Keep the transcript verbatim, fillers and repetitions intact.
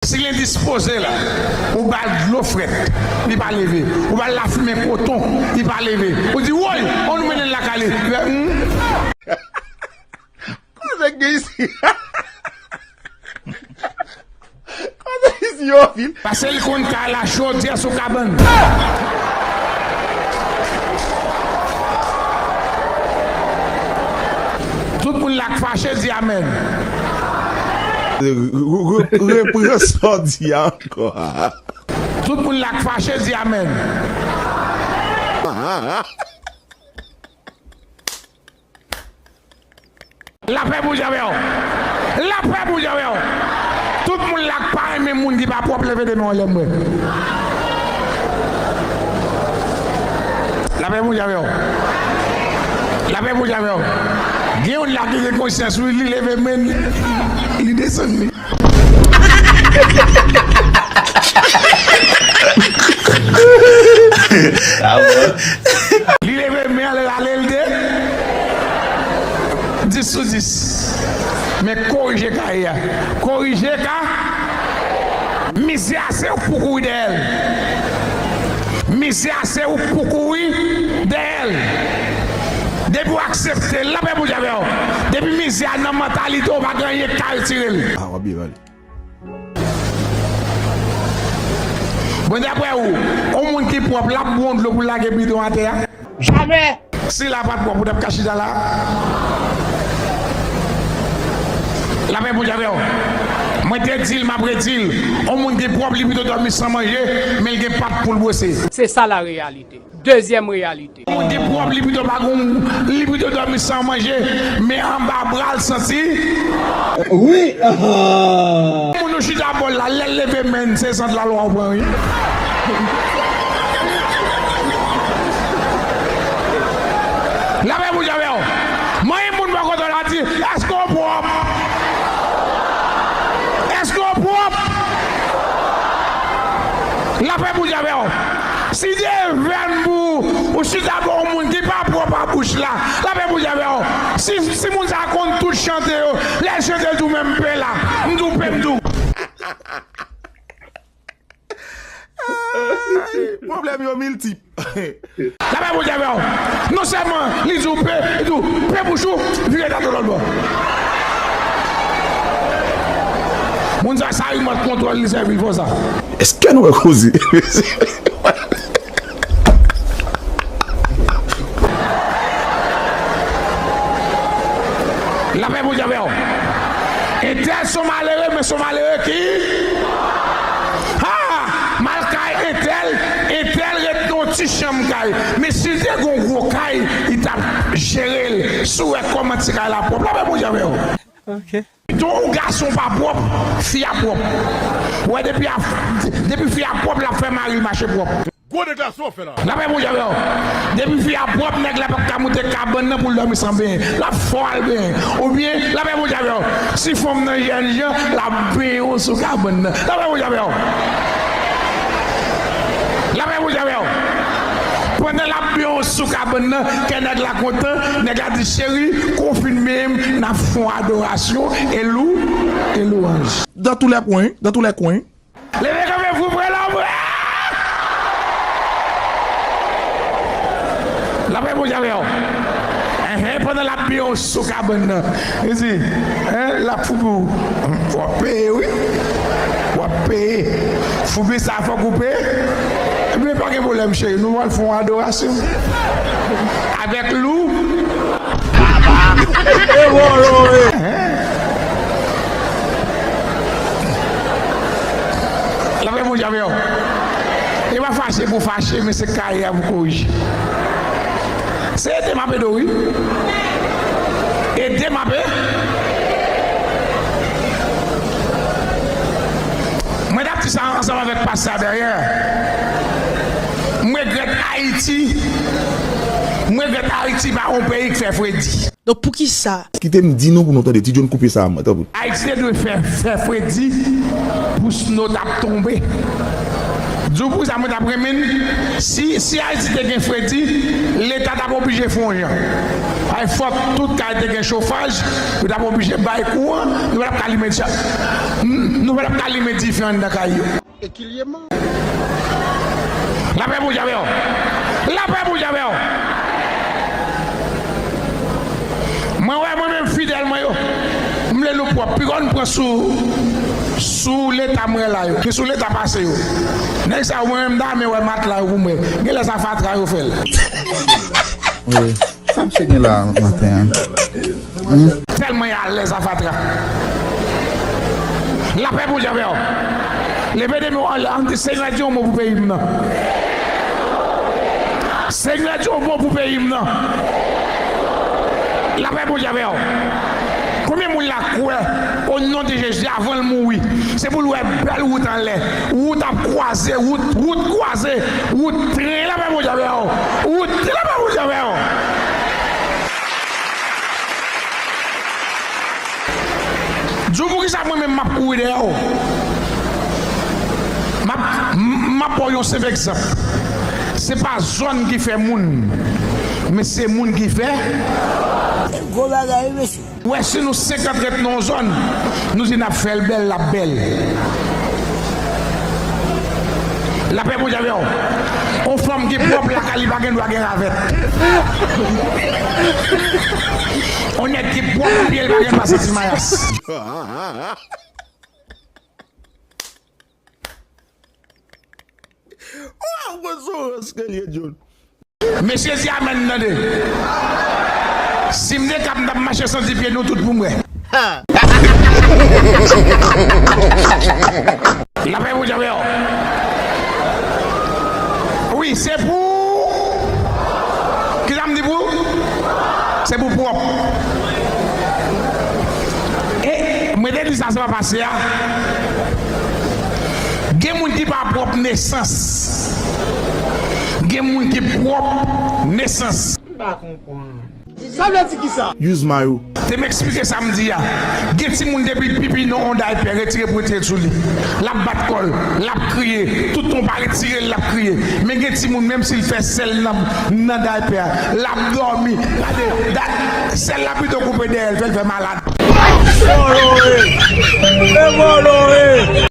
Si l endispoze la, ou ba l dlo frèt, li pa leve. Ou ba l lafimen koton, li pa leve. Ou di, woy, ann nou mennen l lakay li. Li fè, hmm? Koze k gen isi? Koze isi yo vin? Paske li konn kay la chodyè sou kabann. Tout moun la k fache di amèn. Re- re- re- Repran sa w di a ankò. Tout moun la k fache di amèn. Lapè pou Dye avè w. Lapè pou Dye avè w. Tout moun la k pa renmen moun ki pa pwòp, leve de men w anlè m wè. Lapè pou Dye avè w. Lapè pou Dye avè w. Gen youn la ki gen konsyans, wi, li leve men l, li desann li. Li leve men l, rale l de dis sou dis. Men korije kay a. Korije ka. Mizè a se ou pou kouri dèyè l. Mizè a se ou pou kouri dèyè l. Depi w aksepte l, lapè pou Dye avè w. Depi mizè a nan mantalite w, pa gen anyen k ka retire l. Ah, w ap byen pale. Bon, daprè ou, yon moun ki pwòp, l ap bwè yon dlo pou l lage bidon atè a? Jamè! Si la pa t pwòp, ou t ap ka chita la? Lapè pou Dye avè w. Mwen te di l, m ap redi l. Yon moun ki pwòp, li pito dòmi san manje, men l gen pat pou l bwose. Se sa la reyalite. Dezyèm reyalite. Moun ki pwòp, li pito pa gon, li pito dòmi san manje, men anba bra l santi. Wi. Moun ou chita bò l la, lè l leve men l, se sant lalwa ou pran, wi. Lapè pou Dye avè w. Manyen moun bò kote w la di, èske w pwòp? Èske w pwòp? Lapè pou Dye avè w. Si devèn pou ou chita bò yon moun ki pa pwòp a bouch la, lapè pou Dye avè w. Si, si moun sa konn tout chante yo, lè l chante di w menm pe la, m di w pe m di w. Pwoblèm yo miltip. Lapè pou Dye avè w. Non sèlman li di w pe, li di w pe bouch ou, vire tèt ou lòt bò. Moun sa, sa rimòt kontwòl li sèvi l fò sa. Èske nou wè koze? Lapè pou Dye avè w. Entèl se yon malere, men se yon malere ki. Ha! M al kay entèl, entèl ret nan yon ti chanm kay. Men si l te gen yon gwo kay, li t ap jere l. Si w wè kòman ti kay la pwòp, lapè pou Dye avè w. Ok. Pito yon gason pa pwòp, fi a pwòp. Ou wè depi a, depi fi a pwòp, l ap fè mari l mache pwòp. Gwo deklarasyon w fè la. Lapè pou Dye avè w. Depi fi a pwòp, nèg la p ap ka moute kabann nan pou l dòmi san benyen. L ap fè w al benyen. Oubyen, lapè pou Dye avè w. Si fanm nan jèn jan, l ap benyen w sou kabann nan. Lapè pou Dye avè w. Lapè pou Dye avè w. Pandan l ap benyen w sou kabann nan, kè nèg la kontan, nèg la di, cheri, kon w fin benyen m, n ap fè yon adorasyon e lou, e lwanj. Dans tous les coins, dans tous les coins. Leve kanpe, fou prè la, prè! Lapè pou Dye avè w. Enhen, pandan l ap benyen w sou kabann nan. Li di, en, l ap foubi w. W ap peye, wi. W ap peye. Foubi sa fòk ou peye. Ebyen, pa gen pwoblèm, cheri. Nou pral fè yon adorasyon. Avèk lou. Lapè pou Dye avè w. E pa fache pou fache, men se kay a pou korije. Se ede m ap ede w, wi. Ede m ap e-, Mwen t ap di sa ansanm avèk pastè a dèyè. M regrèt Ayiti. M regrèt Ayiti pa yon peyi k fè fredi. Donk, poukisa? Kite m di nou pou nou tande. Ti John, koupe sa a, tanpri. Ayiti te dwe fè, fè fredi pou sno t ap tonbe. Di w poukisa mwen t ap renmen l, si, si Ayiti te gen fredi, Leta t ap oblije fè yon jan. Ay, fòk tout kay te gen chofaj, yo t ap oblije bay kouran, nou pa t ap ka limen, nou pa t ap ka limen dife anndan kay yo. Lapè Bondye avè w. Lapè Bondye avè w. Mwen wè mwen menm fidèl mwen yo. M vle nou pwòp. Piga n pran sou, sou Leta mwen la yo. Ki sou Leta pase yo. Nèg sa yo mwen menm m ta renmen wè matla yo pou mwen. Genlè sa fatra yo fè l. Wi. Sa misye gen la maten an? Tèlman y alèz a fatra. Lapè Bondye avè w. Leve de men w anlè, an di, Senyè, di yon mo pou peyi m nan. Senyè, di yon mo pou peyi m nan. Lapè Bondye avè w. Konbyen moun la kwè, o non de Jezi, avan l mouri, se pou l wè bèl wout anlè, wout ap kwaze, wout, wout kwaze, wout tren, lapè Bondye avè w. Wout tren, lapè Bondye avè w. Di w poukisa mwen menm m ap kouri dèyè w. M ap, m ap ba w yon senp egzanp. Se pa zòn ki fè moun, men se moun ki fè. Gwo bagay, wi, mesye. Ou wè, si nou senkant ret nan yon zòn, nou di n ap fè l bèl, l ap bèl. Lapè Bondye avè w. Yon fanm ki pwòp lakay li pa gen dwa gen ravèt. Yon nèg ki pwòp pye l pa gen dwa santi mayas. Waw, gwo sou rans ke l ye, John. Mesye di amèn, tande. Si m te kab, m t ap mache santi pye nou tout pou m wè. Lapè Bondye avè w. Wi, se pou. Kisa m di pou? Se pou pwòp. E mwen te di sa, se pa pase a. Gen moun ki pa pwòp nesans. Gen moun ki pwòp nesans. M pa konprann. Sa vle di kisa? Use mayo. Te m eksplike sa m di a. Gen timoun depi l pipi nan yon daypè, retire pou retire sou li. L ap bat kò l, l ap kriye. Tout tan w pa retire l, l ap kriye. Men gen timoun, menm si l fè sèl nan, nan daypè a, l ap dòmi. Gade, da, sèl la pito koupe dèyè l, fè l fè malad. Vòlò e! E vòlò e!